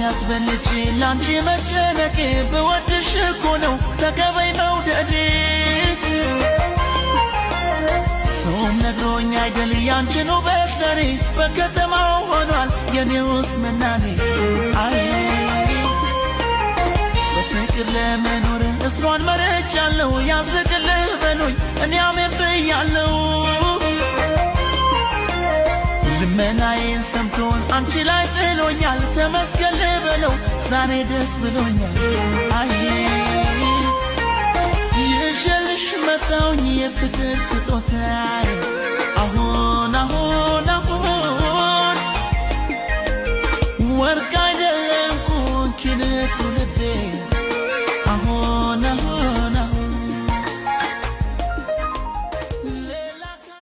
አስበልጬ ላንቺ መጨነቄ ብወድሽ እኮ ነው ተቀበይ መውደዴ። ሰውም ነግሮኝ አይደል ያንቺን ውበት ለኔ፣ በከተማው ሆኗል የኔውስ መናኔ። አይ በፍቅር ለመኖር እሷን መርጫለሁ፣ ያዝልቅልህ በሉኝ እኔ አሜን ብያለሁ። ልመናዬን ሰምቶን አንቺ ላይ ብሎኛል፣ ተመስገን ልበለው ዛሬ ደስ ብሎኛል። አይ ይዤልሽ መጣሁኝ የፍቅር ስጦታዬ።